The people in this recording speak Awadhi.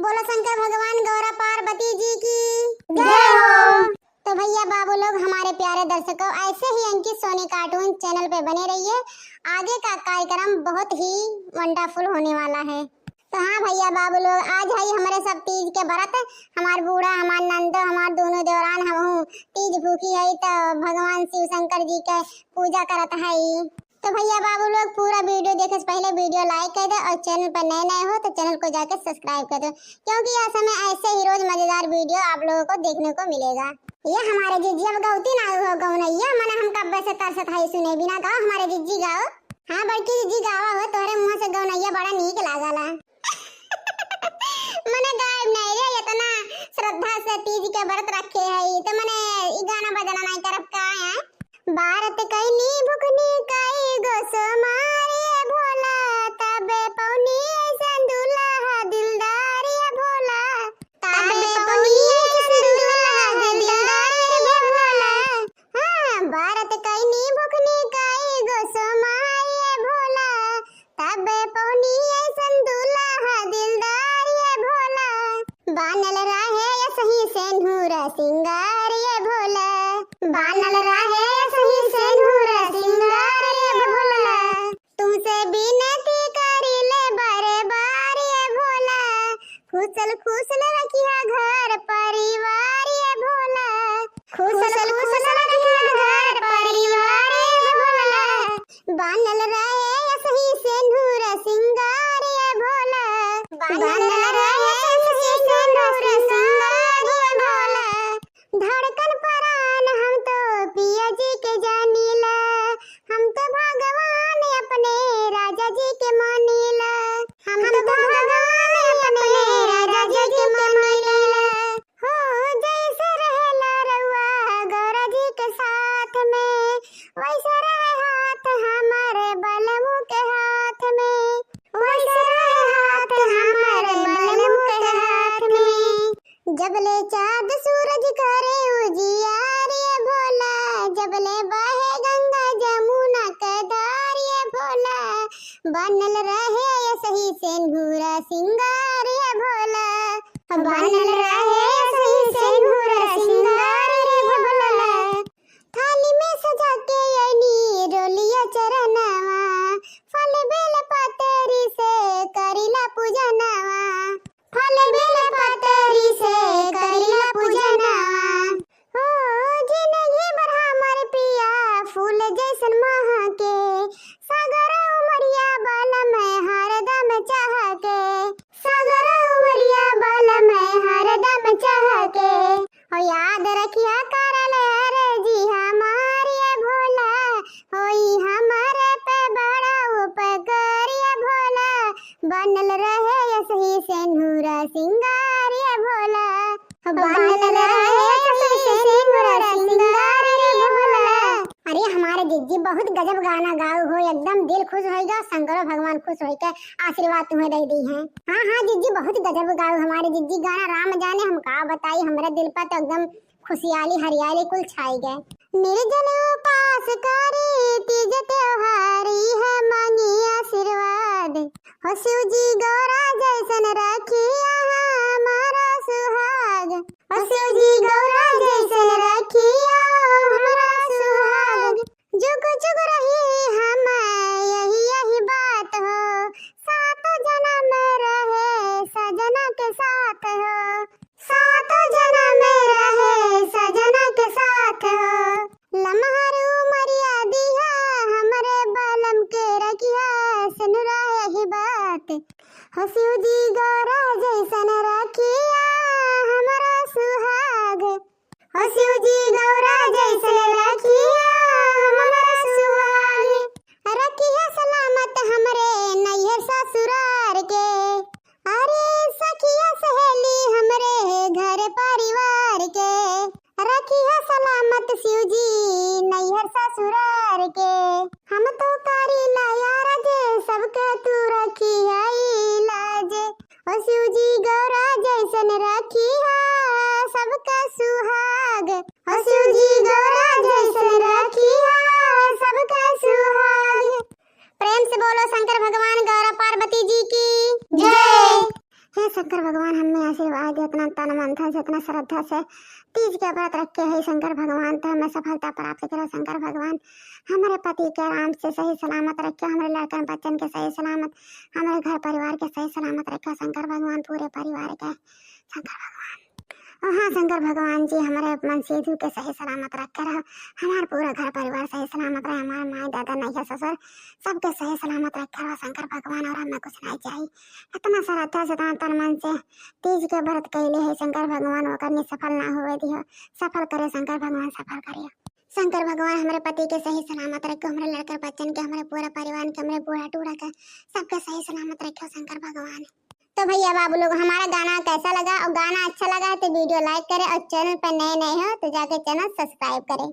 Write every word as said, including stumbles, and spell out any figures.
बोलो शंकर भगवान गौरा पार्वती जी की जय हो। तो भैया बाबू लोग, हमारे प्यारे दर्शकों, ऐसे ही अंकित सोनी cartoon channel पे बने रहिए। आगे का कार्यक्रम बहुत ही wonderful होने वाला है। तो हाँ भैया बाबू लोग, आज है हमारे सब तीज के व्रत। हमार बूढ़ा, हमार नंदो, हमार दोनों देवरान, हम तीज भूखी है, तो भगवान शिव शंकर जी के पूजा करत है। तो भैया बाबू लोग, पूरा video देखे से पहले video like कर दे और channel पर नए नए हो तो channel को जाके subscribe कर दो, क्योंकि यह समय ऐसे ही रोज मजेदार video आप लोगों को देखने को मिलेगा। ये हमारे जिज्जी अब गौती ना हो गौनैया, मने हम कब्बे से तरसत है सुने बिना। गाओ हमारे जिज्जी, गाओ। हाँ बड़की जिज्जी, गावा हो, तोहरे मुँह से गौनैया बड़ा नीक लागला। मने गायब नहीं रे, इतना श्रद्धा से तीज के व्रत रखे है, तो मने ई गाना बजाना नहीं करब का है? बारत कैनी भुखनी कई गो सोमार ये भोला, तबे पौनी ऐसन दुल्हा दिलदार ये भोला, तबे पौनी ऐसन दुल्हा दिलदार ये भोला। हाँ, बारत कैनी भुखनी कई गो सोमार ये भोला, तबे पौनी ऐसन दुल्हा दिलदार ये भोला। बानल रहे असही सेन्हुर सिंगार ये भोला, बानल रहे असही सेन्हुर सिंगार ये भोला। तुमसे बिनती करी ले बारे बार ये भोला, खुशल खुशल रखिया घर परिवार ये भोला, खुशल खुशल रखिया घर परिवार ये भोला। बानल रहे असही सेन्हुर सिंगार ये भोला, बानल रहे असही सेन्हुर सिंगार ये भोला। धड़कन परान हम तो पिया जी के जानीला, हम तो भगवान अपने राजा जी के मानीला, हम तो भगवान अपने राजा जी के मानीला। हो जैसे रहेला रउआ गौरा जी के साथ में, वैसे रहे हाथ हमारे बलमू के हाथ में, वैसे रहे हाथ हमारे बलमू के हाथ में। जबले चाँद सूरज करे उजियार ये भोला, जबले बहे गंगा जमुना के धार ये भोला, बनल रहे असही सेन्हुरा सिंगार ये भोला, बनल रहे असही सेन्हुरा सिंगार ये भोला। थाली में सजा के अइनी रोलिया चरनवा, फल बेल पतरी से करिला पूजनवा, फल बेल पतरी से करिला पूजनवा। हो जिनगी भर हमर पिया फूल जैसन महके, सागर उमरिया बलम हरदम चहके, सागर उमरिया बलम हरदम चहके। हो याद रखिया करल अर्जी हमार ये भोला, होई हमारे पे बड़ा उपकार ये भोला, बनल रहे असही सेन्हुरा सिंगार ये भोला, बनल रहे असही सेन्हुरा सिंगार ये भोला। अरे हमारे जिज्जी बहुत गजब गाना गाओ हो, एकदम दिल खुश होइगा, शंकरो भगवान खुश होइके आशीर्वाद तुम्हें दे दी है। हाँ हाँ जिज्जी बहुत गजब गाओ हमारे जिज्जी गाना, राम जाने हम का बताई, हमरे दिल पर तो एकदम खुशियाली हरियाली कुल छाई गए। निर्जल उपास करी तीज त्योहारी है मांगी आशीर्वाद, हो शिव जी गौरा जैसन रखिया हमारा सुहाग, हो शिव जी गौरा जैसन रखिया हमारा सुहाग। जुग जुग रही हम यही यही बात हो, सात जन्म रहे सजना के साथ हो, सात जन्म रहे सजना के साथ हो। लमहर उमरिया दिहा हमरे बलम के रखिया, सेनुरा यही बात हो शिव जी गौरा जैसन रखिया हमारा सुहाग। हो शिव जी गौरा जैसन रखिया हमारा सुहाग। रखिया सलामत हमरे नैहर ससुरार के। अरे सखिया सहेली हमरे घर परिवार के। रखिया सलामत शिव जी नैहर ससुरार के। हम तो करीला यार जे सबके तू रखिया लाज। ओ शिव जी गौरा जैसन रखिया सबका सुहाग। ओ शिव जी गौरा जैसन रखिया सबका सुहाग। प्रेम से बोलो शंकर भगवान गौरा पार्वती जी की जय। शंकर भगवान हमें आशीर्वाद दे, इतना तन मन धन से, इतना श्रद्धा से तीज के व्रत रखे है शंकर भगवान, तो हमें सफलता प्राप्त करो शंकर भगवान। हमारे पति के आराम से सही सलामत रखो, हमारे लड़कन बच्चन के सही सलामत, हमारे घर परिवार के सही सलामत रखो शंकर भगवान, पूरे परिवार के शंकर भगवान। और हाँ शंकर भगवान जी, हमारे मन सेधु के सही सलामत रखे रहो, हमारे पूरा घर परिवार सही सलामत रहे, हमारे माई दादा नैया ससुर सबके सही सलामत रखे रहो शंकर भगवान, और हमें कुछ नहीं चाहिए। इतना श्रद्धा से, इतना तन मन से तीज के व्रत कैले है शंकर भगवान, ओकर निसफल ना होवे दियो, सफल करे शंकर भगवान, सफल करियो। शंकर भगवान हमारे पति के सही सलामत रखो, हमारे लड़का बच्चन के, हमारे पूरा परिवार के, हमारे बूढ़ा टूढ़ा के, सबके सही सलामत रखो शंकर भगवान। तो भैया बाबू लोग, हमारा गाना कैसा लगा? और गाना अच्छा लगा है तो वीडियो लाइक करें, और चैनल पर नए नए हो तो जाके चैनल सब्सक्राइब करें।